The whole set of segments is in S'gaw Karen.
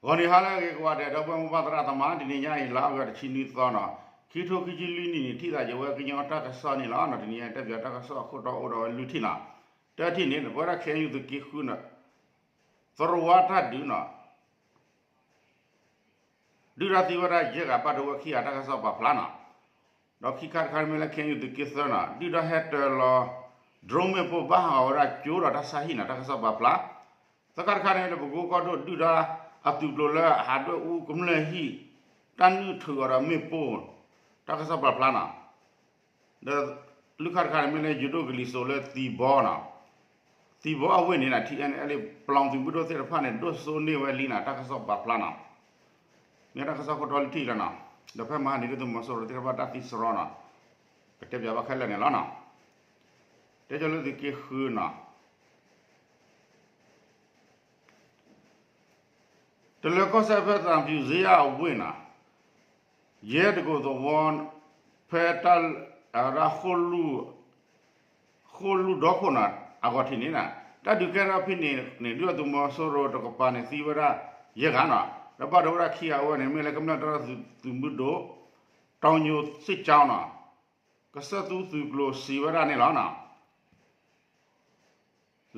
ဂီၤနံၤဟါလၢအဂ့ၤကိးဂၤဒဲး ဒီပုၢ်ဝဲၢ်မိၢ်ပၢ်သရၣ်သမါ, တနံၤညါအံၤ လါအီကူး တဆံနွံသီနီၤ, ခံထိခံဆံလွံၢ်နံၣ်န့ၣ် ထံၣ်သးယဝဲကညီတၢ်ကစီၣ်န့ၣ်လီၤ. တနံၤညါတဲပၠးတၢ်ကစီၣ်အခိၣ်တီအိၣ်ဒီးဝဲလွံၢ်ထံၣ်နီၤ. တထံၣ်န့ၣ် ပဝဲဒၣ် ခ့ၣ်အဲၣ်ယူၣ် သုးက့ဃုနီၤ, သရိၣ်ဝါတၢ်ဒုးနီၤ ဒုၣ်ဒါသံဝဲဒၣ်ယဲၢ်ဂၤ ဘၣ်ဒိဝဲခံဂၤ တၢ်ကစီၣ်ပာ်ဖျါနီၤ. ဒီးခံခါတခါန့ၣ်မ့ၢ်လၢ ခ့ၣ်အဲၣ်ယူၣ် သုးက့သၢနီၤ, ဒုၣ်ဒါဟဲတၢၤလီၤ drone မ့ၣ်ပိၢ် ဘၣ်ဟးဂီၤဝဲဒၣ်ကၠိဒီးတၢ်ဆါဟံၣ်နီၤ, တၢ်ကစီၣ်ပာ်ဖျါ. သၢခါတခါန့ၣ် ပကိကီၢ်ဒိၣ်ဒုၣ်ဒါအသုးကျိၤလၢအဟးဒွဲၣ်အူကမျၢၢ်ဟံၣ် တၢ်နုာ်ထုးအီၤဒီးမ့ၣ်ပိၢ် တၢ်ကစီၣ်ပာ်ဖျါနီၤ. ဒီးလွံၢ်ခါတခါန့ၣ်မ့ၢ်လၢ ယိၤဒိၣ်ကလံၤစိးလၢသံဘီနီၤ, သံဘီအဝ့ၢ်န့ၣ်နီၤ ထံၣ်အဲၣ်အဲၣ်လ့ ပျီသုးမုၢ်ဒိၣ်သ့ၣ်တဖၣ်န့ၣ် ဒိၣ်စိန့ၢ်ဝဲလံနီၤ, တၢ်ကစီၣ်ပာ်ဖျါနီၤ. မ့ၢ်တၢ်ကစီၣ်ခိၣ်တီလွံၢ်ထံၣ်လီၤနီၤ. ဒီးဖဲမဟါန့ၣ် ဒုၣ်ဒါသုးမီၤစိရိၤသ့ၣ်တဖၣ်တၢ်သံစရီနီၤ, ကတဲပၠးဘၣ်ခဲလၢာ်န့ၣ်လီၤနီၤ. တဲကၠီလၢသုးက့ဃုနီၤ တလၢၤကီၢ်စဲၣ်ဖဲသးဖၠူၤစ့ယါအဝ့ၢ်နီၤ, ယဲၢ်တကိးသဝီ ဖဲတၢ် အဝဲဒၣ် ဃိၣ်လူၢ်ဒီခိၣ်နီၤ အဂီၢ်ထံးန့ၣ်နီၤ, တၢ်ဒုးကဲထီၣ်ဖဲန့ၣ်န့ၣ် ဒုၣ်ဒါသုးမီၤစိရိၤတကပၤန့ၣ် သံဝဲဒၣ်ယဲၢ်ဂၤနီၤ, ဒီးဘၣ်ဒိဝဲဒၣ်ခံဂၤအဝဲန့ၣ် မ့ၢ်လၢကမျၢၢ်တၢ်ဒီသဒၢသုးမုၢ်ဒိၣ် တီညိစ့ၢ်ကီးနီၤ, ကစၢၢ်သူသုးကျိၤစံးဝဲဒၣ်န့ၣ်လီၤနီၤ.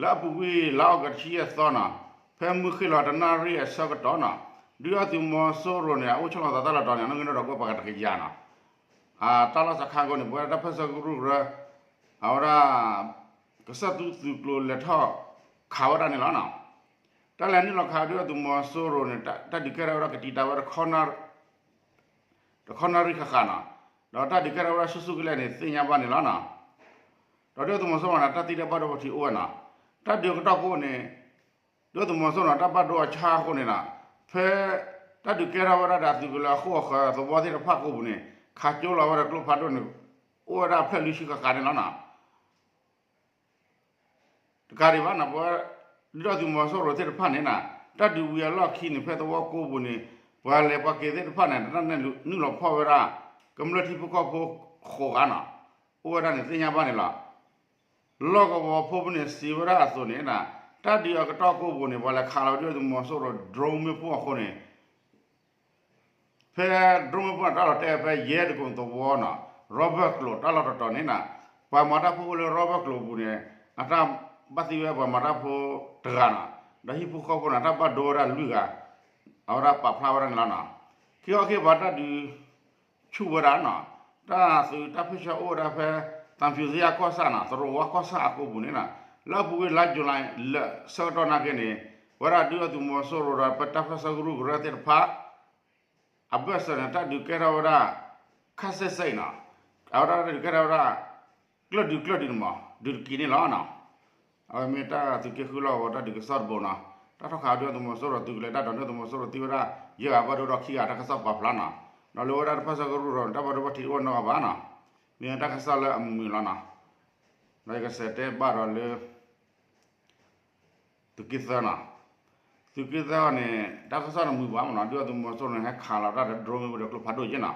လၢအပူၤကွံာ်လါအီကူးတဆံယဲၢ်သီနီၤ, ဖဲမုၢ်ဃ့ၢ်လီၤတနၣ်ရံၣ်အဆၢကတီၢ်နီၤ, ဒုၣ်ဒါသုးမီၤစိရိၤန့ၣ် အအိၣ်ဆီလီၤသးတၢ်လီၢ်တီၤန့ၣ် အနီၣ်ဂံၢ်နီၣ်ဒွးကအိၣ်ပှၤတကယၤနီၤ, အတၢ်လီၢ်စခါကိးန့ၣ် ပဝဲဒၣ်တၢ်ပၢၢ်ဆၢကရူၢ်ကရၢ အဝဲဒၣ် ကစၢၢ်သူသုးကျိၤလဲၤထီၣ်ခးဝဲဒၣ်န့ၣ်လီၤနီၤ. တၢ်လဲၤနုာ်လီၤခးဒုၣ်ဒါသုးမီၤစိရိၤန့ၣ် တၢ်ဒုးကဲထီၣ်ဝဲဒၣ်ကတံာ်တာ်ဝဲ တခီနၣ်ရံၣ်ဃၣ်ဃၣ်နီၤ, ဒီးတၢ်ဒုးကဲထီၣ်ဝဲဒၣ်ဆူၣ်ဆူၣ်ကလဲာ်န့ၣ် သ့ၣ်ညါဘၣ်န့ၣ်လီၤနီၤ. ဒီးဒုၣ်ဒါသုးမီၤစိရိၤန့ၣ် တၢ်သံတၢ်ဘၣ်ဒိပထံၣ်အိၣ်ဝဲနီၤ, တၢ်ဒုးအကတီၢ်ကိးန့ၣ် ဒုၣ်ဒါသုးမီၤစိရိၤန့ၣ် တၢ်ဘၣ်ဒိအဆါအဃိန့ၣ်နီၤ, ဖဲတၢ်ဒုးကဲထီၣ်ဝဲဒၣ်ဒီးအသုးကလၢၤအဃိအဃၢၤသဝီသ့ၣ်တဖၣ်ကိးပူၤန့ၣ် ခးကၠိလီၤဝဲဒီးကျိဖးဒိၣ်န့ၣ် အိၣ်ဝဲဒၣ်ဖျၢၣ်လွံၢ်ဆံဃၣ်ဃၣ်န့ၣ်လီၤနီၤ. တကးဒံးဘၣ်နီၤ, ပဝဲဒုၣ်ဒါသုးမီၤစိရိၤသ့ၣ်တဖၣ်န့ၣ်နီၤ, တၢ်ဒုးဝံၤအလီၢ်ခံန့ၣ် ဖဲသဝီကိးပူၤန့ၣ် ပှၤလဲၤပှၤက့ၤသ့ၣ်တဖၣ်န့ၣ် တၢ်နုာ်လီၤဖီၣ်ဝဲဒၣ် ကမျၢၢ်ထံဖိကီၢ်ဖိဃိးဂၤနီၤ, အိၣ်ဝဲဒၣ်န့ၣ်သ့ၣ်ညါဘၣ်န့ၣ်လီၤ. လီၢ်ကဝီၤဖိဖဲန့ၣ်စံးဝဲဒၣ်အသိးန့ၣ်နီၤ, တၢ်ဒုးအကတီၢ်ကိးပူၤန့ၣ် ပှၤလဲၤခးလီၤဒုၣ်ဒါသုးမီၤစိရိၤ drone မ့ၣ်ပိၢ်အဃိန့ၣ် ဖဲ drone မ့ၣ်ပိၢ်န့ၣ် တၢ်လီၤတဲာ်ဖဲယဲၢ်တကိးသဝီနီၤ, ရီဘၢၣ်ကျိၤ တၢ်လီၢ်တတီၤန့ၣ်နီၤ, ပှၤမၤတၢ်ဖိအိၣ်လၢရီဘၢၣ်ကျိၤအပူၤန့ၣ် အတၢ်ဘၣ်သံဝဲပှၤမၤတၢ်ဖိတဂၤနီၤ, ဒီးဟံၣ်ဖိဃီဖိန့ၣ် တၢ်ဘၣ်ဒိဝဲဒၣ်လွံၢ်ဂၤ, အဝဲဒၣ်ပာ်ဖျါဝဲဒၣ်န့ၣ်လီၤနီၤ. ခံခီခံပှၤတၢ်ဒုးဆူၣ်ဝဲဒၣ်နီၤ, တၢ်သုးတၢ်ဖ့ၣ်ဆၢအိၣ်ဝဲဒၣ်ဖဲ သးဖၠူၤစ့ယါကီၢ်ဆၣ်နီၤ, သရိၣ်ဝါကီၢ်ဆၣ်အကိးပူၤန့ၣ်နီၤ, လၢအပူၤကွံာ်လါယူၤလံလၢဆၢကတီၢ်နာ်က့န့ၣ် ပဝဲဒၣ်ဒုၣ်ဒါသုးမီၤစိရိၤဒီးပတၢ်ပၢၢ်ဆၢကရူၢ်ကရၢသ့ၣ်တဖၣ် အဘၢၣ်စၢၤန့ၣ် တၢ်ဒုးကဲထီၣ်ဝဲဒၣ် ခပ်စိတ်စိတ်နီၤ, အဝဲဒၣ်တၢ်ဒုးကဲထီၣ်ဝဲဒၣ် ကျၢၢ်ဒုးကျၢၢ်ဒုးန့ၣ်မး ဒုးတက့ၤန့ၣ်လီၤနီၤ. အဝဲမ့ၢ်တၢ်သုးက့ဃုလီၢ်ကဝီၤတၢ်ဒုးကစီၣ်တဘိနီၤ, တၢ်ထီၣ်ခးဒုၣ်ဒါသုးမီၤစိရိၤသုးကလၢၤ တၢ်ဒိးန့ၢ်သုးမီၤစိရိၤသံဝဲဒၣ် ယဲၢ်ဂၤဘၣ်ဒိဒီးခံဂၤ တၢ်ကစီၣ်ပာ်ဖျါနီၤ, ဒီးလၢဝဲဒၣ်တၢ်ပၢၢ်ဆၢကရူၢ်ဒီး တၢ်ဘၣ်ဒိဘၣ်ထံးတအိၣ်နီတဂၤဘၣ်နီၤ, မ့ၢ်တၢ်ကစီၣ်လၢအမုာ်လီၤနီၤ. ဒီးယကစးတဲဘၣ်ဒီးလၢ သုးက့သၢနီၤ, သုးက့သၢအံၤန့ၣ် တၢ်ကစီၣ်န့ၣ်မုာ်ဘၣ်မးနီၤ, ဒုၣ်ဒါသုးမီၤစိရိၤန့ၣ် ဟဲခးလီၤတၢ်ဒီး drone မ့ၣ်ပိၢ်ဒီးကျိဖးဒိၣ်က့နီၤ.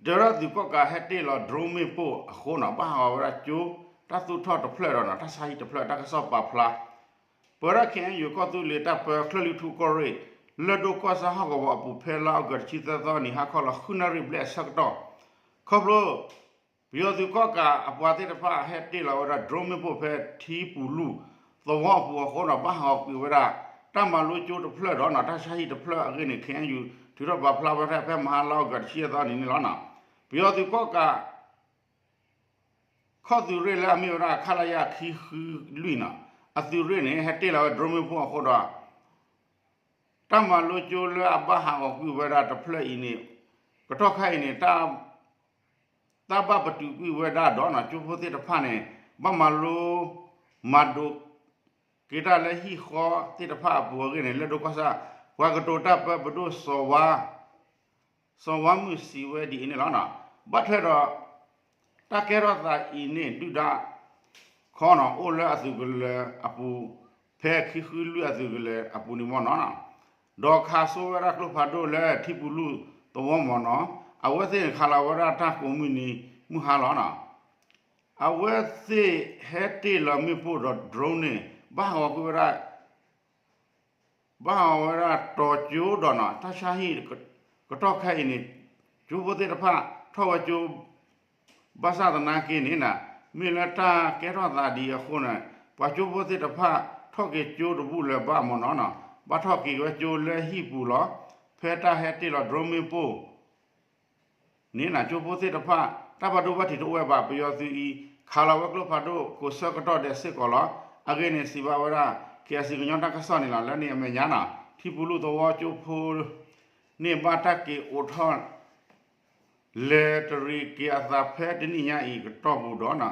ဒုၣ်ဒါသုးကီၣ်ကးဟဲတ့ၢ်လီၤ drone မ့ၣ်ပိၢ်အဃိနီၤ, ဘၣ်ဟးဂီၤဝဲဒၣ်ကၠိ တၢ်သူၣ်ထီၣ်တဖျၢၣ်ဒီးနီၤ, တၢ်ဆါဟံၣ်တဖျၢၣ် တၢ်ကစီၣ်ပာ်ဖျါ. ပဝဲဒၣ် ခ့ၣ်အဲၣ်ယူၣ် ကီၢ်သူလ့ၤတၢ်ပၢ ကၠီၢ်လွံၢ်ထူၣ်ကီၢ်ရ့ၣ် လၢၢ်ဒိၣ်ကီၢ်ဆၣ်ဟီၣ်ကဝီၤအပူၤ ဖဲလါအီကူးတဆံသၢသီနံၤ ဟါခီလီၤဃုနၣ်ရံၣ်ဘျဲၣ်အဆၢကတီၢ် ခီဖျိ ပယီၤသုးကီၣ်ကးအပှၤသ့ၣ်တဖၣ်ဟဲတ့ၢ်လီၤဝဲဒၣ် drone မ့ၣ်ပိၢ်ဖဲထံပူၤလူၢ်သဝီအပူၤအဃိနီၤ, ဘၣ်ဟးဂီၤကွံာ်ဝဲဒၣ် တၢ်မၤလိကၠိတဖျၢၣ်ဒီးနီၤ, တၢ်ဆါဟံၣ်တဖျၢၣ်အဂ့ၢ်န့ၣ် ခ့ၣ်အဲၣ်ယူၣ် ထုးထီၣ်ပာ်ဖျါဝဲဒၣ်ဖဲမဟါလါအီကူးတဆံယဲၢ်သီနံၤန့ၣ်လီၤနီၤ. ပယီၤသုးကီၣ်ကး ခီၣ်သုးရ့ၣ်လၢအမ့ၢ်ဝဲဒၣ် ခလရ ခံဃုလွံၢ်နီၤ, အသုးရ့ၣ်န့ၣ် ဟဲတ့ၢ်လီၤဝဲ drone မ့ၣ်ပိၢ်အဃိဒီး တၢ်မၤလိကၠိလၢအဘၣ်ဟးဂီၤကွံာ်ဝဲဒၣ်တဖျၢၣ်အံၤန့ၣ် ကထီၣ်ခါအံၤန့ၣ် တၢ်ဘၣ်ပတုာ်ကွံာ်ဝဲဒၣ်ဒီးနီၤ, ကၠိဖိသ့ၣ်တဖၣ်န့ၣ် ဘၣ်မၤလိ မၤဒိးက့ၤတၢ်လၢဟံၣ်ဃီသ့ၣ်တဖၣ်အပူၤအဂ့ၢ်န့ၣ် လၢၢ်ဒိၣ်ကီၢ်ဆၣ် ပှၤကတိၤတၢ်ပၢ ပဒိၣ်စီၤဝါ စီၤဝါမုၢ်စံးဝဲဒ်အံၤန့ၣ်လီၤ. ဘၣ်ထွဲဒီး တၢ်ကဲထီၣ်သးအံၤန့ၣ် ဒုၣ်ဒါခီနီၤ အိၣ်လၢအသုးကလၢၤအပူၤ ဖဲခံဃုလွံၢ်အသုးကလၢၤအပူၤန့ၣ်မ့ၢ်နီၤ, ဒီးခးစိဝဲဒၣ်ကျိဖးဒိၣ်လၢထံပူၤလူၢ်သဝီမ့ၢ်နီၤ, အဝဲသ့ၣ်န့ၣ်ခးလီၤဝဲဒၣ်တၢ်ကိးမုၢ်နံၤမုၢ်ဟါလီၤနီၤ. အဝဲသ့ၣ်ဟဲတ့ၢ်လီၤမ့ၣ်ပိၢ်ဒီး drone န့ၣ် ဘၣ်ဟးဂီၤကွံာ်ဝဲဒၣ် ဘၣ်ဟးဂီၤဝဲဒၣ်တီၤကၠိဒီးနီၤ တၢ်ဆါဟံၣ်ကတီၢ်ခဲအံၤန့ၣ် ကၠိဖိသ့ၣ်တဖၣ်ထီၣ်ဝဲကၠိ ဘၣ်ဆၣ်သနာ်က့န့ၣ် မ့ၢ်လၢတၢ်ကဲထီၣ်သးဒ်အံၤအဃိန့ၣ် ပှၤကၠိဖိသ့ၣ်တဖၣ်ထီၣ်က့ၤကၠိတဘူၣ်လၢၤဘၣ်မ့ၢ်နီၤနီၤ ဘၣ်ထီၣ်က့ၤဝဲကၠိလၢဟံၣ်ပူၤလီၤ. ဖဲတၢ်ဟဲတ့ၢ်လီၤ drone မ့ၣ်ပိၢ် န့ၣ် ကၠိဖိသ့ၣ်တဖၣ် တၢ်ဘၣ်ဒိဘၣ်ထံးတအိၣ်ဝဲဘၣ် ပယီၤသုးအံၤ ခးလီၤဝဲကျိဖးဒိၣ်ကိးဆၢကတီၢ်ဒဲးစ့ၢ်ကီးလီၤ. အဂ့ၢ်န့ၣ် စံးဘၣ်ဝဲဒၣ် KIC ကညီတၢ်ကစီၣ်န့ၣ်လီၤ. လၢန့ၣ်အမဲာ်ညါနီၤ ထံပူၤလူၢ်သဝီကၠိဖိ န့ၢ်ဘၣ်တၢ်က့ၤအိးထီၣ် လဲၤတရံးက့ၤအသးဖဲတနံၣ်ညါအံၤကတီၢ်ပူၤဒီးနီၤ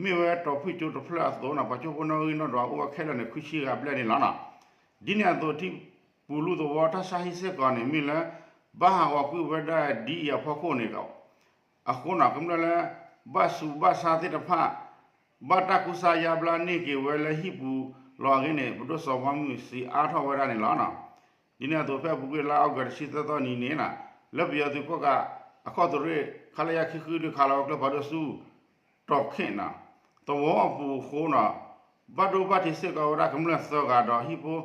မ့ၢ်ဝဲတီၤဖုၣ်ကၠိတဖျၢၣ်အသိးနီၤ ပှၤကၠိဖိနီၣ်ဂံၢ်နီၣ်ဒွးအိၣ်ဝဲခဲလၢာ်န့ၣ် ခွံဆံဂၤဘျဲၣ်န့ၣ်လီၤနီၤ. ဒ်န့ၣ်အသိး ထံပူၤလူၢ်သဝီတၢ်ဆါဟံၣ်စ့ၢ်ကီးန့ၣ် မ့ၢ်လၢ ဘၣ်ဟးဂီၤကွံာ်ဝဲဒၣ်ဒ်အံၤအဖီခိၣ်န့ၣ် အဃိနီၤ ကမျၢၢ်လၢ ဘၣ်ဆူးဘၣ်ဆါသ့ၣ်တဖၣ် ဘၣ်တၢ်ကူစါယါဘျါန့ၢ်က့ၤဝဲလၢဟံၣ်ပူၤလီၤအဂ့ၢ်န့ၣ် ပဒိၣ်စီၤဘီမုၢ်စံးအါထီၣ်ဝဲဒၣ်န့ၣ်လီၤ. ဒ်န့ၣ်အသိး ဖဲအပူၤကွံာ်လါအီကူးတဆံသၢသီနံၤန့ၣ် လၢပယီၤသုးကီၣ်ကးအခီၣ်သုးရ့ၣ် ခလရ ခံဃုလွံၢ် ခးလီၤဝဲကျိဖးဒိၣ်ဆူ တီၢ်ခ့ၣ်နီၤ သဝီအပူၤအဃိနီၤ ဘၣ်ဒိဘၣ်ထံးစ့ၢ်ကီးဝဲဒၣ်ကမျၢၢ်သၢဂၤဒီး ဟံၣ်ဖိ ဟံၣ်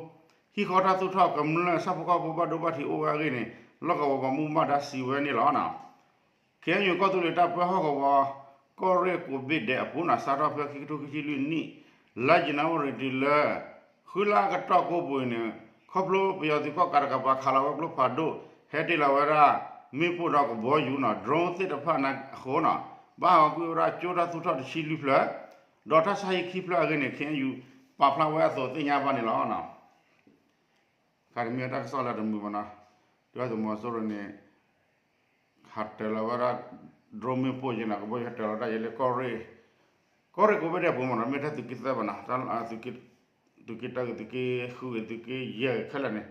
ဃီတၢ်သူၣ်ထီၣ်ကမျၢၢ်ဆၣ်ဖိကီၢ်ဖိဘၣ်ဒိဘၣ်ထံးအိၣ်ဝဲအဂ့ၢ်န့ၣ် လီၢ်ကဝီၤပှၤမူဘၣ်ဒါစံးဝဲန့ၣ်လီၤ. ခ့ၣ်အဲၣ်ယူၣ်ကီၢ်သူလ့ၤတၢ်ပၢဟီၣ်ကဝီၤ ကီၢ်ရ့ၣ်ကိးဘ့ၣ်ဒဲးအပူၤနီၤ စးထီၣ်ဖဲခံကထိခံဆံလွံၢ်နံၣ် လါယနူၤအါရံၤတုၤလၢ ဃုလါကတီၢ်ကိးပူၤအံၤန့ၣ် ခီဖျိပယီၤသုးကီၣ်ကးတကပၤခးလီၤဝဲကျိဖးဒိၣ် ဟဲတ့ၢ်လီၤဝဲဒၣ် မ့ၣ်ပိၢ်ဒီးကဘီယူၤနီၤ drone သ့ၣ်တဖၣ်န့ၣ်အဃိနီၤ ဘၣ်ဟးဂီၤကွံာ်ဝဲဒၣ်ကၠိတၢ်သူၣ်ထီၣ်တဆံလွံၢ်ဖျၢၣ် ဒီးတၢ်ဆါဟံၣ်ခံဖျၢၣ်အဂ့ၢ်န့ၣ် ခ့ၣ်အဲၣ်ယူၣ် ပာ်ဖျါဝဲအသိးသ့ၣ်ညါဘၣ်န့ၣ်လီၤ. ခါတမ့ၢ်တၢ်ကစီၣ်လၢတမုာ်ဘၣ်နီၤ ဒုၣ်ဒါသုးမီၤစိရိၤန့ၣ် ဟးတၢၤလီၤဝဲဒၣ် drone မ့ၣ်ပိၢ်ယဲနီၤ ကဘီယူၤဟးတၢၤလီၤတၢ်ယဲလၢကီၢ်ရ့ၣ် ကီၢ်ရ့ၣ်ကိးဘ့ၣ်ဒဲးပူၤမ့ၢ်နီၤ မ့ၢ်ထဲသုးက့သၢဘၣ်နီၤ သုးက့တၢဂ့ၤ သုးက့ဃုဂ့ၤ သုးက့ယဲၢ်ဂ့ၤခဲလၢာ်န့ၣ်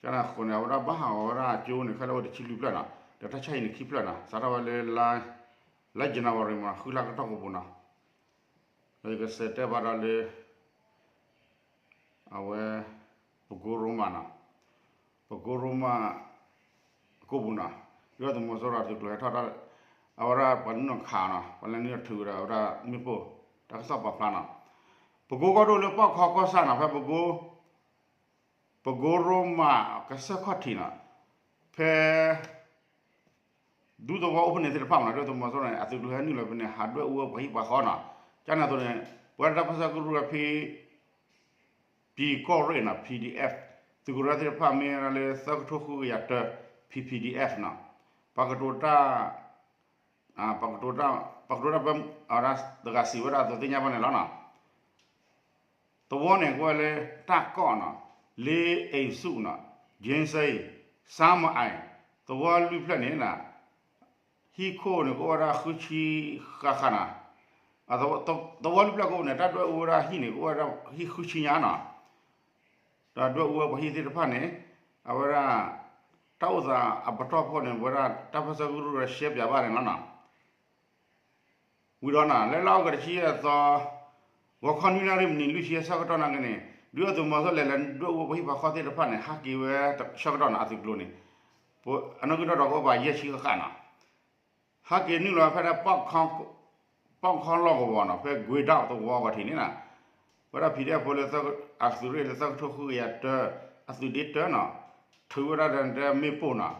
ကန့ၣ်အဃိန့ၣ် အဝဲဒၣ်ဘၣ်ဟးဂီၤဝဲဒၣ်ကၠိန့ၣ် ခဲလၢာ်ဝဲတဆံလွံၢ်ဖျၢၣ်နီၤ ဒီးတၢ်ဆါဟံၣ်န့ၣ်ခံဖျၢၣ်နီၤ စးထီၣ်ဝဲလၢ လါယနူၤအါရံၤမ့ၢ် ဃုလါကတီၢ်ကိးပူၤနီၤ ဒီးယကစံးတဲဘၣ်ဒီးလၢ အဝဲ ပကိရိမးနီၤ ပကိရိမး ကိးပူၤနီၤ ဒုၣ်ဒါသုးမီၤစိရိၤအသုးကျိၤဟဲထီၣ်တၢ် အဝဲဒၣ်ပှၤနုာ်လီၤခးနီၤ ပှၤလၢနုာ်လီၤထုးဝဲဒၣ်အဝဲဒၣ်မ့ၣ်ပိၢ် တၢ်ကစီၣ်ပာ်ဖျါနီၤ ပကိကီၢ်ဒိၣ်လၢပီၣ်ခီကီၢ်ဆၣ်နီၤ ဖဲပကိ ပကိရိမးကစၢၢ်ခီၣ်ထံးနီၤ ဖဲ ဒူသဝီအိၣ်ဖဲန့ၣ်သ့ၣ်တဖၣ်မ့ၢ်နီၤ ဒုၣ်ဒါသုးမီၤစိရိၤန့ၣ် အသုးကျိၤဟဲနုာ်လီၤဖဲန့ၣ် ဟးဒွဲၣ်အူဝဲပှၤဟံၣ်ပှၤဃီနီၤ ကန့ၣ်အသိးန့ၣ် ပဝဲဒၣ်တၢ်ပၢဆှၢကရူၢ်ဖဲ ပၠံၤကီၢ်ရ့ၣ်နီၤ P D F သုးကရၢသ့ၣ်တဖၣ်မ့ၢ်ဝဲဒၣ်လၢသၢကထိဃုကယၤတၢ P P D F နီၤ ပှၤကတိၤတၢ် ပှၤကတိၤတၢ် ပှၤကတိၤတၢ်ပၢ အဝဲဒၣ်တဂၤစံးဝဲဒၣ်အသိးသ့ၣ်ညါဘၣ်န့ၣ်လီၤနီၤ သဝီန့ၣ်ကအိၣ်ဝဲလၢ တၢ်ကီၢ်နီၤ လ့အ့ၣ်ဆူၣ်နီၤ ကၠ့စ့ၣ် စါမအံၤ သဝီလွံၢ်ဖျၢၣ်န့ၣ်နီၤ ဟံၣ်ခိၣ်န့ၣ်ကအိၣ်ဝဲဒၣ်ဃုဆံဃၣ်ဃၣ်နီၤ သဝီလွံၢ်ဖျၢၣ်ကအိၣ်န့ၣ် တၢ်ဒွဲၣ်အူဝဲဒၣ်ဟံၣ်န့ၣ် ကအိၣ်ဝဲဒၣ်ဟံၣ်ဃုဆံညါနီၤ ဒီးဒွဲၣ်အူဝဲပှၤဟံၣ်သ့ၣ်တဖၣ်န့ၣ် အဝဲဒၣ် တၢ်အိၣ်သးအပတီၢ်ဖီၣ်န့ၣ် ပဝဲဒၣ်တၢ်ပၢဆှၢကရူၢ်ရှဲပၠးဘၣ်န့ၣ်လီၤနီၤ ဝံၤဒီးနီၤ လၢလါအီကူးတဆံယဲၢ်သီ ဂီၤခီနွံနၣ်ရံၣ်မံးနံးလွံၢ်ဆံဆၢကတီၢ်နာ်က့န့ၣ် ဒုၣ်ဒါသုးမီၤစိရိၤလဲၤလဲၤဒွဲၣ်အူဝဲပှၤဟံၣ်ပှၤဃီသ့ၣ်တဖၣ်န့ၣ် ဟးက့ၤဝဲဆၢကတီၢ်နီၤ အသုးကျိၤန့ၣ် အနီၣ်ဂံၢ်နီၣ်ဒွးကအိၣ်ပှၤယဲၢ်ဆံဃၣ်ဃၣ်နီၤ ဟးက့ၤနုာ်လီၤဖဲဒၣ် ပီၣ်ခီလီၢ်ကဝီၤနီၤ ဖဲကွ့ၤဒၣ်သဝီအဂီၢ်ထံးန့ၣ်နီၤ ဝဲဒၣ် PDF ဖိလၢ အသုးရ့ၣ်လၢသၢကထိဃုကယၤတၢ အသုးဒ့တၢနီၤ ထုးဝဲဒၣ်ဒီးမ့ၣ်ပိၢ်နီၤ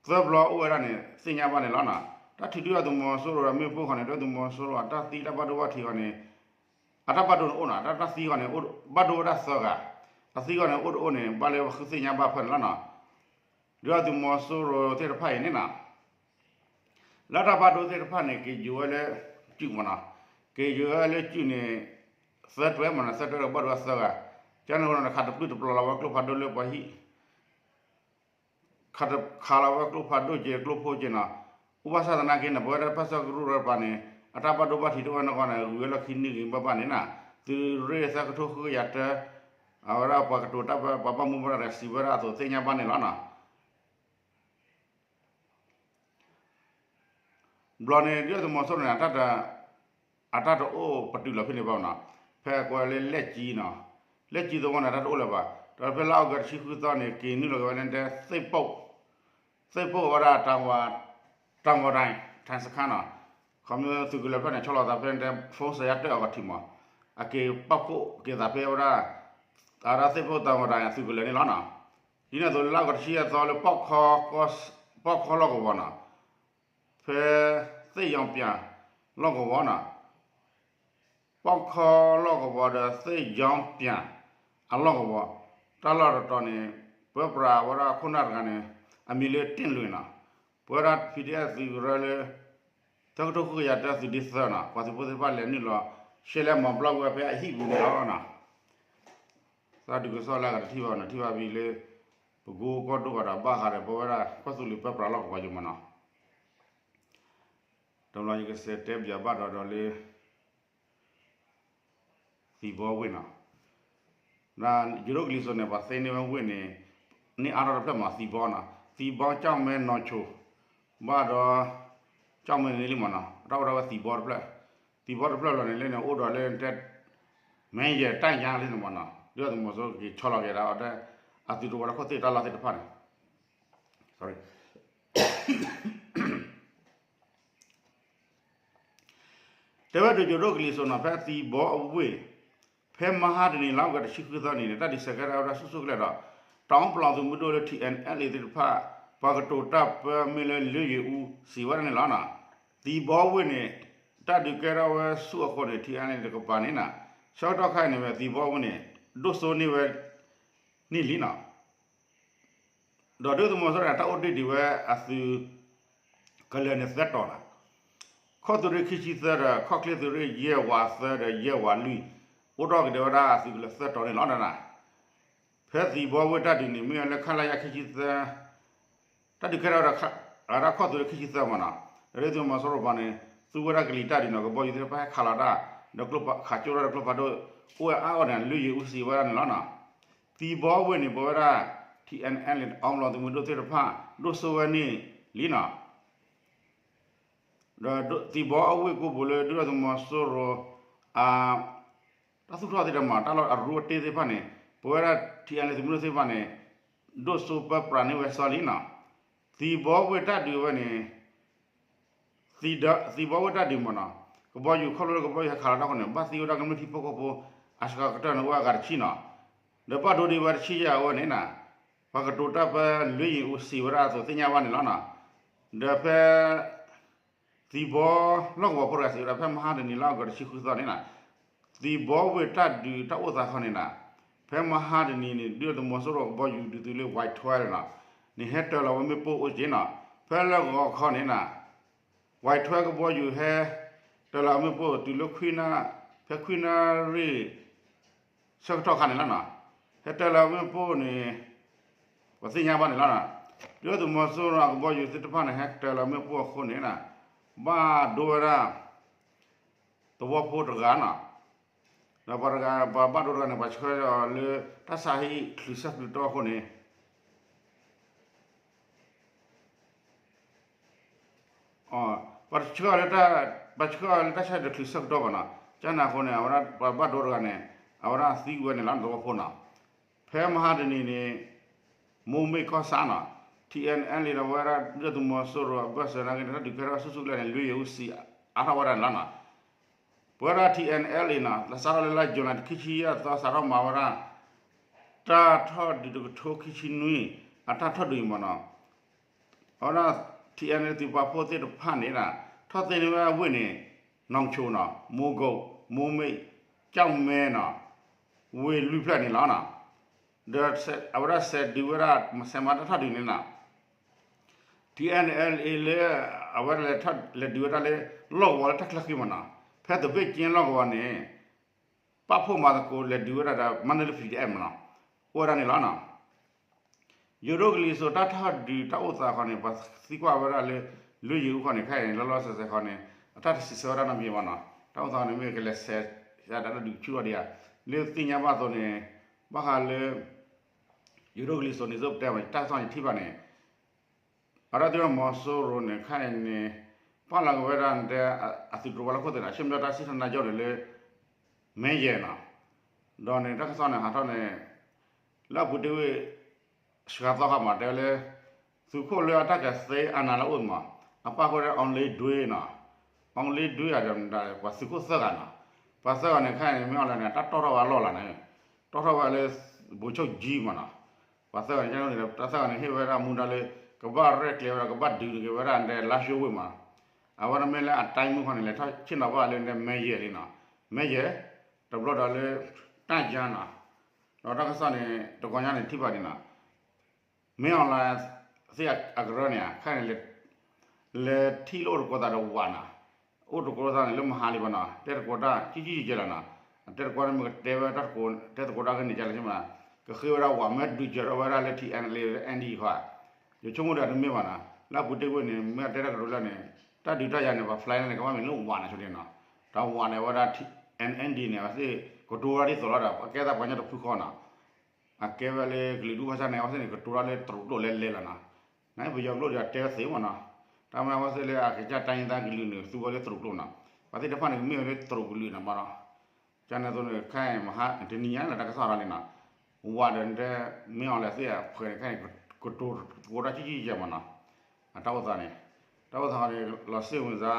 သၢဘျီအိၣ်ဝဲဒၣ်န့ၣ် သ့ၣ်ညါဘၣ်န့ၣ်လီၤနီၤ. တၢ်ထုးဒုၣ်ဒါသုးမီၤစိရိၤဒီးမ့ၣ်ပိၢ်ဃီန့ၣ် ဒုၣ်ဒါသုးမီၤစိရိၤအတၢ်သံတၢ်ဘၣ်ဒိဘၣ်ထံးဃီန့ၣ် အတၢ်ဘၣ်ဒိန့ၣ်အိၣ်နီၤ တၢ်တၢ်သံဃီန့ၣ် ဘၣ်ဒိဝဲဒၣ်သၢဂၤ အသံဃီန့ၣ် အိၣ်တအိၣ်န့ၣ် ဘၣ်လၢပဃုသ့ၣ်ညါဘၣ်ဖၢန့ၣ်လီၤနီၤ. ဒုၣ်ဒါသုးမီၤစိရိၤသ့ၣ်တဖၣ်အံၤန့ၣ်နီၤ လၢတၢ်ဘၣ်ဒိသ့ၣ်တဖၣ်န့ၣ် က့ၤယိၤဝဲလၢစုၣ်မ့ၢ်နီၤ, က့ၤယိၤဝဲလၢစုၣ်န့ၣ် သၢတွဲမ့ၢ်နီၤ, သၢတွဲဒီးဘၣ်ဒိဝဲသၢဂၤ, ကန့ၣ်အဃိန့ၣ် ခးတပျုၢ်တပျီၤလီၤဝဲကျိဖးဒိၣ်လၢပှၤဟံၣ် ခးလီၤဝဲကျိဖးဒိၣ်က့ၤ ကျိဖိက့ၤနီၤ, အိၣ်ဘၣ်ဆၣ်သနာ်က့န့ၣ် ပဝဲဒၣ်တၢ်ပၢဆှၢကရူၢ်တကပၤန့ၣ် အတၢ်ဘၣ်ဒိဘၣ်ထံးတအိၣ်နီၢ်ကီၢ်န့ၣ် ဂုၤဝဲလီၢ်ခံနံၣ်ဂ့ၤဘၣ်ဘၣ်န့ၣ်နီၤ, သုးရ့ၣ်သၢကထိဃုကယၤတၢ အဝဲဒၣ်ပှၤကတိၤတၢ်ပၢ ပှၤဘၣ်မူဘၣ်ဒါစံးဝဲဒၣ်အသိးသ့ၣ်ညါဘၣ်န့ၣ်လီၤနီၤ. ဘျီန့ၣ် ဒုၣ်ဒါသုးမီၤစိရိၤန့ၣ် အတၢ်တအိၣ်ပတုာ်လီၤဖဲန့ၣ်ဘၣ်နီၤ, ဖဲအကိးလၢလဲၣ်ကၠံနီၤ, လဲၣ်ကၠံသဝီန့ၣ် အတၢ်တအိၣ်လၢၤဘၣ်, ဒီးဖဲလါအီကူးတဆံဃုသီန့ၣ် က့ၤနုာ်လီၤက့ၤဝဲလၢတဲသ့ၣ်ပိၢ်, သ့ၣ်ပိၢ်ဝဲဒၣ်တၢ်ဝါ, တၢ်ဝါဒၣ် ထၣ်စခါနီၤ, ခီမ့ၢ်သုးကလၢၤဖျၢၣ်န့ၣ် ဆီလီၤသးဖဲန့ၣ်တဲ phone စဲးယါတၢၣ်အီၤကထံးမး, အက့ၤပာ်ဖှိၣ်က့ၤသးဖဲဝဲဒၣ် အဝဲဒၣ်သ့ၣ်ဖှိၣ်သးမတၤန့ၣ် သုးကလၢၤန့ၣ်လီၤနီၤ. ဒ်န့ၣ်အသိးလၢလါအီကူးတဆံယဲၢ်သီလၢ ပီၣ်ခီလီၢ်ကဝီၤနီၤ, ဖဲသ့ၣ်ယီပၠးလီၢ်ကဝီၤနီၤ, ပီၣ်ခီလီၢ်ကဝီၤဒီးသ့ၣ်ယီပၠးအလီၢ်ကဝီၤ, တၢ်လီၢ်တတီၤန့ၣ် ပၢပြးဝဲဒၣ်ခိၣ်နၢ်တဂၤန့ၣ် အမံၤလၢတ့ၢ်လွံၢ်နီၤ, ပဝဲဒၣ် ပီၣ်ခီၣ်လီၢ်ကဝီၤဒီး သၢကထိဃုကယၤတၢသုးဒ့သၢနီၤ, ပှၤသုးဖိသ့ၣ်တဖၣ်လဲၤနုာ်လီၤ ရှဲလဲမၤဘျီၣ်ဝဲဖဲအဟံၣ်ပူၤန့ၣ်လီၤနီၤ. သးဒုးကစီၣ်လၢအဂၤတထံၣ်ဘၣ်နီၤ, ထံၣ်ဘၣ်ဖဲလၢ ပကိကီၢ်ဒိၣ်ကီးဒီးဘၣ်ဃးဒီး ပဝဲဒၣ်ကီၢ်သူလ့ၤပၢပြးလီၢ်ကဝီၤယမးနီၤ. တဘျီယကစဲးတဲပၠးဘၣ်ဒီးဒီးလၢ သံၣ်ဘီဝ့ၢ်နီၤ, ယိၤဒိၣ်ကလံၤစိးန့ၣ် ပှၤသ့န့ၢ်ဝဲဝ့ၢ်န့ၣ် န့ၢ်အါထီၣ်တဖျၢၣ်မး သံၣ်ဘီနီၤ, သံၣ်ဘီ ကၠီၣ်မဲ နီၢ်ဆိၣ် ဘၣ်ဒီး ကၠီၣ်မဲန့ၣ်လံမးနီၤ, တၢ်အိၣ်ဒၣ်ဝဲသံၣ်ဘီတဖျၢၣ်, သံၣ်ဘီတဖျၢၣ်လီၤန့ၣ်လၢန့ၣ် အိၣ်ဒီးလၢတဲ မဲယဲၢ်တၢ်ညါလံန့ၣ်မးနီၤ, ဒုၣ်ဒါသုးမီၤစိရိၤက့ၤဆီလီၤက့ၤဒၣ်အီၤဒီး အသုးတဝီတၢ်ခိၣ်သ့ၣ်တၢ်လီၢ်သ့ၣ်တဖၣ်န့ၣ် တဲဝဲဒၣ်ယိၤဒိၣ်ကလံၤစိးနီၤ ဖဲသံၣ်ဘီအဝ့ၢ်, ဖဲမဟါတနံၤလါအီကူးတဆံဃုသီန့ၣ် တၢ်ဒုးဆဲးကဲထီၣ်ဝဲဒၣ်ဆူၣ်ဆူၣ်ကလဲာ်ဒီး တၢ်အိၣ်ပလီၢ်သုးမုၢ်ဒိၣ်လၢ ထံၣ်အဲၣ်အဲၣ်လ့ သ့ၣ်တဖၣ် ပှၤကတိၤတၢ်ပၢမ့ၢ်လၢ လွံၢ်ယံၤအူ စံးဝဲဒၣ်န့ၣ်လီၤ. သံၣ်ဘီဝ့ၢ်န့ၣ် တၢ်ဒုးကဲထီၣ်ဝဲဆူၣ်အဃိန့ၣ် ထံၣ်အဲၣ်အဲၣ်လ့ တကပၤန့ၣ်နီၤ, ဆၢကတီၢ်ခါအံၤန့ၣ်ဝဲ သံၣ်ဘီဝ့ၢ်န့ၣ် ဒိၣ်စိန့ၢ်ဝဲ န့ၢ်လံနီၤ. ဒီးဒုၣ်ဒါသုးမီၤစိရိၤန့ၣ် တၢ်အိၣ်ဒံးဒံးဝဲအသုးကလၢၤန့ၣ်သၢတီၤနီၤ, ခီၣ်သုးရ့ၣ်ခံဆံသၢဒီး ခီၣ်ချ့သုးရ့ၣ်ယဲၢ်ဝးသၢဒီးယဲၢ်ဝးလွံၢ်, အိၣ်ထီၣ်က့ၤဒံးဝဲဒၣ်အသုးကလၢၤသၢတီၤန့ၣ်လီၤ. ဖဲသံၣ်ဘီဝ့ၢ်တၢ်ဒုးန့ၣ် မ့ၢ်ဝဲလၢ ခလရ ခံဆံသၢ တၢ်ဒုးကဲထီၣ်ဝဲဒၣ် ခီၣ်သုးရ့ၣ်ခံဆံသၢမးနီၤ, ဒီးဒုၣ်ဒါသုးမီၤစိရိၤပှၤန့ၣ် သူဝဲဒၣ်ကလံၤတၢ်ဒုးနီၤ, ကဘီယူၤသ့ၣ်တဖၣ်ဟဲခးလီၤတၢ် ဒီးခးကၠိထီၣ်ဒီးကျိဖးဒိၣ် အိၣ်ဝဲအါအီၣ်န့ၣ် လွံၢ်ယံၤအူ စံးဝဲဒၣ်န့ၣ်လီၤနီၤ. သံၣ်ဘီဝ့ၢ်န့ၣ် ပဝဲဒၣ် ထံၣ်အဲၣ်အဲၣ်လ့ တၢ်အိၣ်ပလီၢ်သုးမုၢ်ဒိၣ်သ့ၣ်တဖၣ် ဒိၣ်စိဝဲန့ၢ်လံနီၤ. ဒီးသံၣ်ဘီအဝ့ၢ်ကိးပူၤလၢ ဒုၣ်ဒါသုးမီၤစိရိၤ အ တၢ်သူၣ်ထီၣ်သ့ၣ်တဖၣ် တၢ်လီၢ်အရူအတ့သ့ၣ်တဖၣ်န့ၣ် ပဝဲဒၣ် ထံၣ်အဲၣ်အဲၣ်လ့ သုးမုၢ်ဒိၣ်သ့ၣ်တဖၣ်န့ၣ် ဒိၣ်စိပၢပြးန့ၢ်ဝဲစီလံနီၤ. သံၣ်ဘီဝ့ၢ်တၢ်ဒုးဝဲန့ၣ် သံၣ်ဘီဝ့ၢ်တၢ်ဒုးမးနီၤ, ကဘီယူၤခီဖျိလၢကဘီယူၤဟဲခးလီၤတၢ်အဃိန့ၣ် ဘၣ်သံဝဲဒၣ်ကမျၢၢ်ထံဖိကီၢ်ဖိ အစှၤကတၢၢ်န့ၣ် အိၣ်ဝဲအဂၤတဆံနီၤ. ဒီးဘၣ်ဒိဒံးဝဲတဆံယဲၢ်အဝဲန့ၣ်နီၤ, ပှၤကတိၤတၢ်ပၢလွံၢ်ယံၤအူ စံးဝဲဒၣ်အသိးသ့ၣ်ညါဘၣ်န့ၣ်လီၤနီၤ. ဒီးဖဲ သံၣ်ဘီလီၢ်ကဝီၤဖိတဂၤစံးဝဲဒၣ် ဖဲမဟါတနံၤလါအီကူးတဆံဃုသီန့ၣ်နီၤ, သံၣ်ဘီဝ့ၢ်တၢ်ဒုးတၢ်အိၣ်သးခီန့ၣ်နီၤ, ဖဲမဟါတနံၤန့ၣ် ဒုၣ်ဒါသုးမီၤစိရိၤကဘီယူၤဒုးသုးလၢ ဝဲးထွဲ န့ၣ်နီၤ, န့ၣ်ဟဲတၢၤလီၤဝဲမ့ၣ်ပိၢ်အိၣ်က့ၤနီၤ, ဖဲလၢဂီၤခီန့ၣ်နီၤ ဝဲးထွဲကဘီယူၤဟဲ တၢၤလီၤမ့ၣ်ပိၢ်တုၤလၢခွံနၣ်ရံၣ် ဖဲခွံနၣ်ရံၣ် ဆၢကတီၢ်ခါန့ၣ်လီၤနီၤ, ဟဲတၢၤလီၤမ့ၣ်ပိၢ်န့ၣ် ပှၤသ့ၣ်ညါဘၣ်န့ၣ်လီၤနီၤ, ဒုၣ်ဒါသုးမီၤစိရိၤအကဘီယူၤသ့ၣ်တဖၣ်န့ၣ် ဟဲတၢၤလီၤမ့ၣ်ပိၢ်အဃိန့ၣ်နီၤ, ဘၣ်ဒိဝဲဒၣ် သဝီဖိတဂၤနီၤ, ဒီးပှၤတဂၤ ပှၤဘၣ်ဒိတဂၤန့ၣ် ပှၤဆှၢအီၤလၢ တၢ်ဆါဟံၣ်ချုးဆၢချုးတီအဃိန့ၣ် ပှၤဆှၢအီၤလၢတၢ်ဆါဟံၣ်ဒီးချုးဆၢကတီၢ်ဘၣ်နီၤ, ကန့ၣ်အဃိန့ၣ် အဝဲဒၣ်ပှၤဘၣ်ဒိတဂၤန့ၣ် အဝဲဒၣ်သံဝဲန့ၣ်လီၤ သဝီဖိနီၤ, ဖဲမဟါတနံၤန့ၣ် မိၢ်မ့ၢ်ကီၢ်ဆၣ်နီၤ, ထံၣ်အဲၣ်အဲၣ်လ့ဒီးဝဲဒၣ်ဒုၣ်ဒါသုးမီၤစိရိၤအဘၢၣ်စၢၤနာ်က့န့ၣ် တၢ်ဒုးကဲထီၣ်ဆူၣ်ဆူၣ်ကလဲာ်န့ၣ် လွံၢ်ယံၤအူစံးအါထီၣ်ဝဲဒၣ်န့ၣ်လီၤနီၤ. ပဝဲဒၣ် ထံၣ်အဲၣ်အဲၣ်လ့နီၤ လၢစးထီၣ်လၢလါယူၤလံခံဆံယဲၢ်သီ စးထီၣ်မၤဝဲဒၣ် တၢ်ထီၣ်ဒုးတကထိခံဆံနွံ အတၢ်ထီၣ်ဒုးအံၤမးနီၤ, အဝဲဒၣ် ထံၣ်အဲၣ်အဲၣ်လ့ သုးပာ်ဖှိၣ်သ့ၣ်တဖၣ်န့ၣ် ထီၣ်သ့န့ၢ်ဝဲဝ့ၢ်န့ၣ် နီၢ်ဆိၣ်နီၤ မိၢ်ကိၣ် မိၢ်မ့ၣ် ကၠီၣ်မဲနီၤ ဝ့ၢ်လွံၢ်ဖျၢၣ်န့ၣ်လီၤနီၤ. ဒီးအဝဲဒၣ်စဲးဒုးဝဲဒၣ် စဲးမၤတၢ်ထီၣ်ဒုးန့ၣ်နီၤ ထံၣ်အဲၣ်အဲၣ်လ့လၢ အဝဲလဲၤဒုးဝဲဒၣ်လၢ လီၢ်ကဝီၤလၢတၢ်ချၢဃံမးနီၤ, ဖဲသဘ့ၣ်ကၠ့လီၢ်ကဝီၤန့ၣ် ပာ်ဖှိၣ်မၤသကိးလဲၤဒုးဝဲဒၣ်ဒီး မၤန့ၢ်လၢ ပီၣ်ထံၣ်အဲၣ်မးနီၤ, အိၣ်ဝဲဒၣ်န့ၣ်လီၤနီၤ. ယိၤဒိၣ်ကလံၤစိးတၢ်ထီၣ်ဒုးတၢ်အိၣ်သးခီန့ၣ် ပှၤသံကွၢ်ဝဲဒၣ်လၢ လွံၢ်ယံၤအူခီန့ၣ် ခဲအံၤန့ၣ် လီၤလီၤဆဲးဆဲးခီန့ၣ် အတၢ်တစံးဆၢဝဲဒၣ်နီတမံၤဘၣ်နီၤ, တၢ်အိၣ်သးန့ၣ်မ့ၢ်ကလဲၤဆဲး ဒၣ်တၢ်ဒုးဆူၣ်ထီၣ်ဒံးဧါ, လၢသ့ၣ်ညါဘၣ်အသိးန့ၣ် ဘၣ်ဃးလၢ ယိၤဒိၣ်ကလံၤစိးန့ၣ် သိးပတဲမး တၢ်ကစီၣ်န့ၣ်ထံၣ်ဘၣ်န့ၣ် အဝဲဒၣ်သုးမီၤစိရိၤန့ၣ် ခဲအံၤန့ၣ် ပာ်လီၤက့ၤဝဲဒၣ်တဲ အသုးတဝီလၢခိၣ်သ့ၣ်န့ၣ် အဆၢမုၢ်လၢ်တၢ်စံၣ်ထီၣ်နါယီၢ်န့ၣ်လၢ မဲယဲၢ်နီၤ, ဒီးန့ၣ် တၢ်ကစီၣ်န့ၣ်ဟးထီၣ်န့ၣ် လၢအပူၤတ့ၢ်ဝဲ စှၤသီခါမး တဲဝဲလၢ သုးခိၣ်လၢအတၢ်ကသ့အနၤလၢအအိၣ်မး အပၢ်ဃိဒၣ် အီလ့ဒွ့နီၤ, အီလ့ဒွံအဒၣ် ပှၤသုးခိၣ်သၢဂၤနီၤ, ပှၤသၢဂၤန့ၣ် ခဲအံၤန့ၣ် မ့ၢ်အီၤလဲၣ်န့ၣ် တၢ်တီၣ်ထီၣ်ဝဲအလီၢ်လၢ်န့ၣ်, တီၣ်ထီၣ်ဝဲလၢ ဗိုလ်ချုပ်ကြီးမးနီၤ, ပှၤသၢဂၤန့ၣ် တၢ်သၢဂၤန့ၣ် ဟ့ၣ်ဝဲဒၣ်မူဒါလၢ ကဘၣ်ရဲၣ်ကျဲၤဝဲဒၣ် ကဘၣ်ဒုးန့ၢ်က့ၤဝဲဒၣ် လါၡိဝ့ၢ်မးနီၤ, အဝဲဒၣ်မ့ၢ်လၢအတိုင်းမှူးခီန့ၣ် လဲၤထီၣ်ဆ့ၣ်နီၤဘၣ်လၢ မဲယဲၢ်လံနီၤ, မဲယဲၢ်, တဘျီဒီးလၢ တၢ်ယါနီၤ, ဒီးတၢ်ကစီၣ်န့ၣ် တကီညါန့ၣ် ထံၣ်ဘၣ်ဒံးနီၤ မ့ၢ်အီၤလဲၣ် သ့ၣ်အကရၢန့ၣ် ခဲအံၤန့ၣ် လဲၤထံၣ်လၢအိၣ်တကိးသးဒီးဝးနီၤ, အိၣ်တကိးသးန့ၣ် လၢမဟါလံဘၣ်နီၤ, တဲတကိးတၢ် ကံကံကဲလီၤနီၤ, အတဲတကိးန့ၣ် မ့ၢ်ကတဲဝဲတၢ်တကိး တဲသကိးတၢ်ဂ့ၢ်န့ၣ် ကလဲၤဆ့မး, ကဃ့ဝဲဒၣ်ဝး မ့ၢ်ဒုးစၢၤထီၣ်ဝဲဒၣ်လၢ ထံ NLA လၢ ND ဃီဧါ, ယဆိကမိၣ်ဒီးတမ့ၢ်ဘၣ်နီၤ, လၢအပူၤတ့ၢ်ကွံာ်န့ၣ် မ့ၢ်အတဲတၢ်ကတိၤလၢန့ၣ် တၢ်ဒုးတၢ်ယၤန့ၣ် ပှၤ fly န့ၣ် ကဘၣ်မ့ၢ်လၢဝးန့ၣ်ဆိန့ၣ်နီၤ, တၢ်ဝးန့ၣ် အဝဲဒၣ် ND န့ၣ် အဝဲသ့ၣ်ကတိၤဝဲဒၣ်ဒ်သိးလီၤဒီး အကဲသးပှၤကညီတဖုဃီနီၤ အကဲဝဲလၢကလုာ်ဒူၣ်ဘၣ်ဆၣ်န့ၣ် အဝဲသ့ၣ်န့ၣ် ကတိၤတၢ်လၢတရူးကျိာ်လဲၤလဲၤလီၤနီၤ, နပယီၤကျိာ်ဒီးတဲသ့မးနီၤ, တၢ်မ့ၢ်အဝဲသ့ၣ်လၢအကစၢ်တိုင်းရင်းသားကလုာ်န့ၣ် သူဝဲလၢတရူးကျိာ်နီၤ, ပှၤသ့ၣ်တဖၣ်န့ၣ် ကမ့ၢ်ဝဲလၢတရူးကလုာ်န့ၣ်မးနီၤ, ကန့ၣ်အသိးန့ၣ် ခဲအံၤမဟါတနံၤညါလၢတၢ်ကစီၣ်ရၤလံနီၤ, ဝးဒီးတဲ မ့ၢ်အီၤလဲၣ်သ့ၣ်အဖှဲးန့ၣ် ခဲအံၤ ကတိၤသကိးတၢ်ကံကံကဲမးနီၤ, အတၢ်အိၣ်သးန့ၣ်, တၢ်အိၣ်သးန့ၣ် လီၤစ့ၣ်ဝင်စါ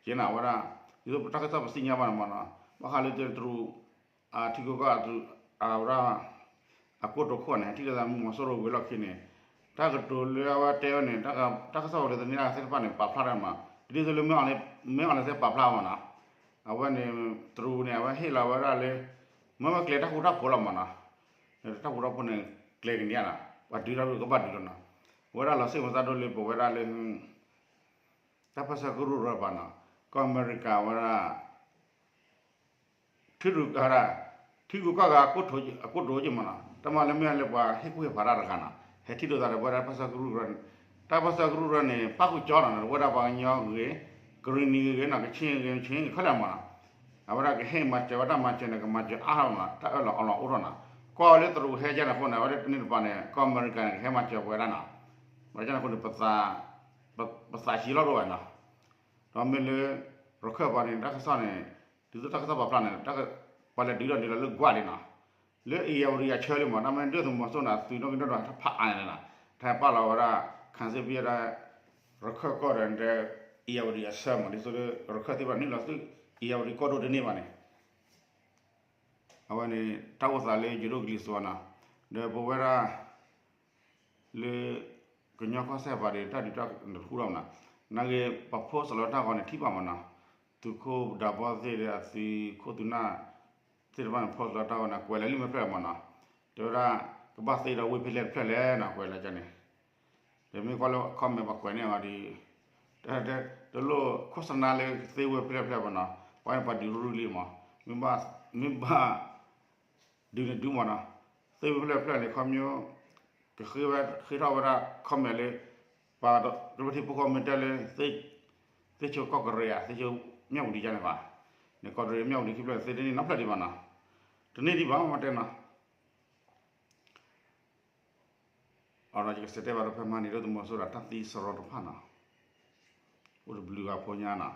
က့နၤဝဲဒၣ်, ဒ်သိးပတၢ်ကစီၣ်ပသ့ၣ်ညါဘၣ်န့ၣ်မးနီၤ, ဘၣ်ဃးလၢတရူး ထံဂုၤကီၢ်ဂၤ အဝဲဒၣ် အကိတိာ်ခိၣ်န့ၣ် ထံၣ်လိာ်သးမုၢ်မီၤစိရိၤဝံၤလီၢ်ခံန့ၣ်, တၢ်ကတိၤလၢအဝဲတဲဝဲန့ၣ် တၢ်ကစီၣ်ဝဲလၢသန့ၤသ့ၣ်တဖၣ်န့ၣ် ပာ်ဖျါထီၣ်မး, ဒ်သိးလၢ မ့ၢ်အီၤလဲၣ်သ့ၣ်ပာ်ဖျါမးနီၤ, အဝဲန့ၣ် တရူးန့ၣ် အဝဲဟ့ၣ်လီၤဝဲဒၣ်လၢ မ့ၢ်ဝဲကျဲၤတၢ်ဃူတၢ်ဖိးလီၤမးနီၤ, တၢ်ဃူတၢ်ဖိးန့ၣ် ကျဲၤကန့ၢ်နီၤ, ပှၤဒုးတၢ်ဒုးကဘၣ်ဒုးလီၤနီၤ, ဝဲဒၣ်လီၤစ့ၣ်ဝဲသးဒိၣ်လၢပဝဲဒၣ်လၢ တၢ်ပၢဆှၢကရူၢ်ရၢဘၣ်နီၤ, ကီၢ်အမဲရကၤဝဲဒၣ် ထံရူၢ်ကီၢ်ရၢ, ထံဂုၤကီၢ်ဂၤ အကိတိာ်ယ့ၢ်မးနီၤ, တၢ်မၤလၢမ့ၢ်လၢပှၤဟ့ၣ်ကူၣ်ဟ့ၣ်ဖးတၢ်တဂၤနီၤ, ဟဲထံၣ်လိာ်သးဒီးပဝဲဒၣ်တၢ်ပၢဆှၢကရူၢ်ရၢန့ၣ်, တၢ်ပၢဆှၢကရူၢ်ရၢန့ၣ် ပၣ်ဃုာ်ကၠီနီၤ, ဝဲဒၣ်ပှၤကညီဂ့ၤ, ကရံၣ်နံၤဂ့ၤနီၤ, ကခ့ၣ်ဂ့ၤ, ကခ့ၣ်ဂ့ၤခဲလၢာ်မးနီၤ, အဝဲဒၣ်ကဟဲမၤစၢၤဝဲတၢ်မၤစၢၤန့ၣ် ကမၤစၢၤအါထီၣ်မးနီၤ, တၢ်အၢၣ်လီၤအီလီၤအိၣ်ထီၣ်နီၤ, ကွၢ်ဝဲလၢတရူးဟဲကဲန့ၣ်အဃိန့ၣ် အဝဲဒၣ်တန့ၢ်တပၤန့ၣ် ကီၢ်အမဲရကၤန့ၣ် ကဟဲမၤစၢၤပဝဲဒၣ်နီၤ, ဘၣ်ဆၣ်န့ၣ်အဃိန့ၣ် ပသးဆံးလီၤဒိၣ်ဝဲနီၤ, ဒီးမ့ၢ်လၢ ရခၢၣ်ပှၤန့ၣ် တၢ်ကစီၣ်န့ၣ် ဒ်သိးတၢ်ကစီၣ်ပာ်ဖျါန့ၣ် ပှၤလဲၤဒုးဒီးဒုးလီၤလၢကွၢ်လံနီၤ, လၢအ့ၣ်ယၣ်ဝတံၤအဆၢလံမး, တၢ်မ့ၢ်ဒုၣ်ဒါသုးမီၤစိရိၤန့ၣ် အသုးနီၣ်ဂံၢ်နီၣ်ဒွးတဖၣ်အါန့ၣ်လီၤ, တၢ်ဟဲပာ်လီၤဝဲဒၣ် ခၣ်စ့ၣ်ပံဒၣ် ရခၢၣ်ကီၢ်ဒီး အ့ၣ်ယၣ်ဝတံၤအဆၢမး, ဒ်သိးလၢရခၢၣ်သ့ၣ်တဖၣ်နုာ်လီၤဆူ အ့ၣ်ယၣ်ဝတံၤကီၢ်ဒိၣ်တန့ၢ်ဘၣ်န့ၣ် အဝဲန့ၣ် တၢ်အိၣ်သးလၢယိၤဒိၣ်ကလံၤစိးနီၤ, ဒီးပဝဲဒၣ် လၢ ကညီကီၢ်စဲၣ်ပှၤဒီး တၢ်ဒုးတၢ်တဃူထီၣ်မးနီၤ, နာ်က့ ပှၤ post လီၤတၢ်ဂီၤန့ၣ် ထံၣ်ဘၣ်မးနီၤ, သုးခိၣ်ဒးဘီသ့ၣ်ဒီးအသုးခိၣ်သုးနၢ် သ့ၣ်တဖၣ်န့ၣ် post လီၤတၢ်ဂီၤန့ၣ် ကွဲးလီၤလံာ်မဲာ်ဖျၢၣ်မးနီၤ, တဲဝဲဒၣ် ကဘၣ်သ့ဒီးဝ့ၢ်ဖဲလဲၣ်တဖျၢၣ်လဲၣ်နီၤ, ကွဲးလီၤကန့ၣ် ဒီးမ့ၢ်ကွၢ်လၢ comment ပှၤကွဲးန့ၢ်အီၤဒီး တလိၣ် ခိၣ်စနါလၢသ့ဝ့ၢ်ဖဲလဲၣ်ဖဲလဲၣ်ဘၣ်နီၤ, ပှၤန့ၣ်ပှၤဒုးရူၢ်လံမး, မ့ၢ်ဘၣ် ဒုးန့ၣ်ဒုးမးနီၤ, သ့ဝ့ၢ်ဖဲလဲၣ်ဖဲလဲၣ်န့ၣ် ခီပညီ ကဃ့ဝဲ ဃ့ထီၣ်ဝဲဒၣ် comment လၢ ပှၤကလုာ်ထံဖိကီၢ်ဖိမ့ၢ်တဲလၢ သ့ဆိကီၢ်ကရ့ၣ်ဧါ သ့ဆိမၠၣ်ဝတံၤယါန့ၣ်ဘၣ်, န့ၣ်ကီၢ်ကရ့ၣ်မၠၣ်ဝတံၤခံဖျၢၣ် သ့တန့ၢ်နီတဖျၢၣ်ဒံးဘၣ်နီၤ, တန့ၢ်ဒံးဘၣ်မ့ၢ်တဲနီၤ အဒီးယကစံးတဲဘၣ်ဒီးဖဲမဟါန့ၣ် ဒုၣ်ဒါသုးမီၤစိရိၤတၢ်သံစရီတဖၣ်နီၤ, အိၣ်တဘျုးဂၤဖိညါနီၤ,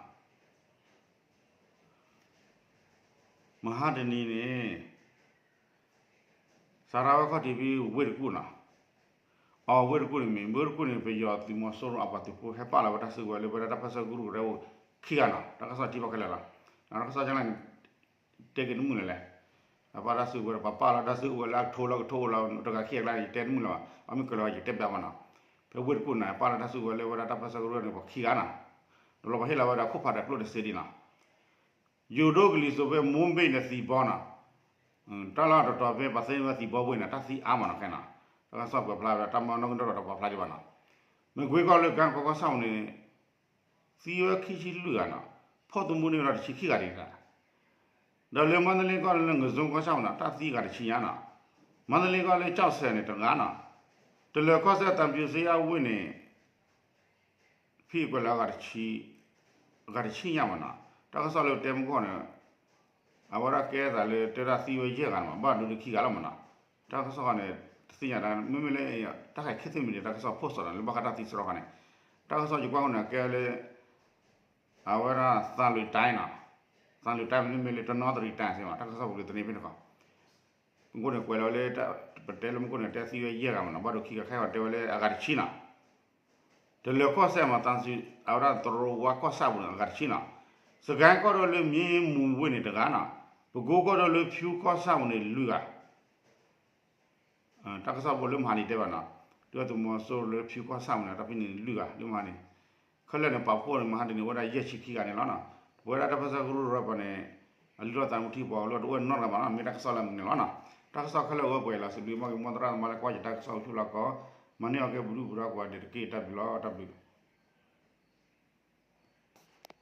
မဟါတနံၤန့ၣ် စးထီၣ်ဝဲခီၣ်ထံးဖဲဝ့ၢ်တကူၣ်နီၤ, အဝ့ၢ်တကူၣ်န့ၣ်မ့ၢ် ဝ့ၢ်တကူၣ်န့ၣ် ပယီၤသုးမီၤစိရိၤအပှၤသုးဖိဟဲပာ်လီၤဝဲတၢ်စုကဝဲၤလၢပဝဲဒၣ်တၢ်ပၢဆှၢကရူၢ်ကရၢအိၣ်ခံဂၤနီၤ, တၢ်ကစီၣ်ထံၣ်ဘၣ်ခဲလၢာ်လီၤ, တၢ်ကစီၣ်ကလဲၣ်န့ၣ် တဲက့ၤတမုာ်လၢၤလဲၣ်, အပာ်တၢ်စုကဝဲၤဒီး ပှၤပာ်လီၤတၢ်စုကဝဲၤလၢအကထိလီၤကထိအိၣ်လီၤ တဂၤခံဂၤကျါန့ၣ် ယတဲတမုာ်လၢၤဘၣ်, အမ့ၢ်ကလီၤယတဲပျးမးနီၤ, ဖဲဝ့ၢ်တကူၣ်န့ၣ် ပာ်လီၤတၢ်စုကဝဲၤလၢဝဲဒၣ်တၢ်ပၢဆှၢကရူၢ်န့ၣ် ပှၤခံဂၤနီၤ, ဒီးလီၤပှၤဟ့ၣ်လီၤဝဲဒၣ်ခိၣ်ဖးဒိၣ်ကျိၣ်တစ့ဒံးနီၤ ယိၤဒိၣ်ကလံၤစိးဖဲမူဘ့ၣ်န့ၣ်သံဘီနီၤ, တၢ်လီၢ်တတီၤဖဲပှၤသ့န့ၢ်ဝဲသံဘီဝ့ၢ်န့ၣ် တၢ်သံအါမးနီၤခဲနီၤ, တၢ်ကစီၣ်ကွဲးဖျါဝဲဒၣ် တၢ်မၤနီၣ်ဂံၢ်နီၣ်ဒွးတပာ်ဖျါဒံးဘၣ်နီၤ, မ့ၢ်ကွ့ကီၢ်လၢကၢၣ်ကီကီၢ်ဆၣ်ပူၤန့ၣ် သံဝဲခံဆံလွံၢ်ဂၤနီၤ, ဖီၣ်သမူန့ၢ်ဝဲဒၣ်တဆံခံဂၤဒံးနီၤ, ဒီးလၢမါတလ့ကီၢ်လၢငိၢ်စိကီၢ်ဆၣ်ပူၤနီၤ တၢ်သံဂၤတဆံညါနီၤ, မါတလ့ကီၢ်လၢကၠီၣ်စဲၤန့ၣ်တဂၤနီၤ, တလၢၤကီၢ်စဲၣ်သံပြူၤစ့ယါဝ့ၢ်န့ၣ် ဖဲကွဲးလၢ အဂၤတဆံညါမးနီၤ, တၢ်ကစီၣ်လၢတဲမုၢ်ကီၢ်န့ၣ် အဝဲဒၣ်ကဲသးလၢတဲဒၣ်သံဝဲယဲၢ်ဂၤမး ဘၣ်ဒိဒုးခံဂၤလီၤမးနီၤ, တၢ်ကစီၣ်န့ၣ် တသ့ၣ်ညါတၢ် မ့မ့ၢ်လၢ တၢ်ခဲခဲသ့ၣ်မံၤန့ၣ် တၢ်ကစီၣ်ဖိစီၤနီၤ လၢဘၣ်ဃးတၢ်သံစရီခါန့ၣ်, တၢ်ကစီၣ်ယကွၢ်ဃီန့ၣ် ကဲလၢ အဝဲဒၣ်သးလွံၢ်တၢ်နီၤ, သးလွံၢ်တၢ်မ့မ့ၢ်လၢတနီသရံၣ်တၢ်စ့ၢ်မး တၢ်ကစီၣ်ပူၤလၢသန့ဖဲန့ၣ်ခီ မုၢ်ကီၢ်န့ၣ်ကွဲးလီၤလၢ ပတဲလၢမုၢ်ကီၢ်န့ၣ် တဲသံဝဲယဲၢ်ဂၤမးနီၤ ဘၣ်ဒိခံဂၤခဲအံၤတဲဝဲလၢအဂၤတဆံနီၤ, တလၢၤကီၢ်စဲၣ်မး သးစူၤ အဝဲဒၣ်တရူးဝါကီၢ်ဆၣ်ပူၤန့ၣ် အဂၤတဆံနီၤ, စကဲကီၢ်ဒိၣ်လၢမ့ၢ်မူၤဝ့ၢ်န့ၣ်တဂၤနီၤ, ပကိကီၢ်ဒိၣ်လၢဖၠူကီၢ်ဆၣ်ပူၤန့ၣ်လွံၢ်ဂၤ တၢ်ကစီၣ်ဖိလၢမဟါန့ၣ်တဲဘၣ်နီၤ, ဒုၣ်ဒါသုးမီၤစိရိၤလၢဖၠူကီၢ်ဆၣ်ပူၤန့ၣ် တၢ်ဖဲန့ၣ်လွံၢ်ဂၤလၢမဟါန့ၣ်, ခဲလၢာ်န့ၣ် ပာ်ဖှိၣ်န့ၣ် မဟါတနံၤ အိၣ်ဝဲဒၣ်ယဲၢ်ဆံခံဂၤန့ၣ်လီၤနီၤ, ပဝဲဒၣ်တၢ်ပၢဆှၢကရူၢ်ရၢပှၤန့ၣ် အလုၢ်ထီၣ်သးမူထံပှၤလၢတအိၣ်နီတဂၤဘၣ်နီၤ, မ့ၢ်တၢ်ကစီၣ်လၢအမုာ်န့ၣ်လီၤနီၤ, တၢ်ကစီၣ်ခဲလၢာ်ဝဲပှဲၤလီၤ စံးဘျုးမီၢ်က့ၤမီၢ်သရၣ်သမါလၢကွၢ်ယတၢ်ကစီၣ်အိၣ်ဆူၣ်လီၤကီး, မၤန့ၢ်အီၤကဲပဒုၣ်ပဒါကိးဂၤဒဲးတက့ၢ် တၢ်ဘျုးလီၤ တၢ်ဘျုး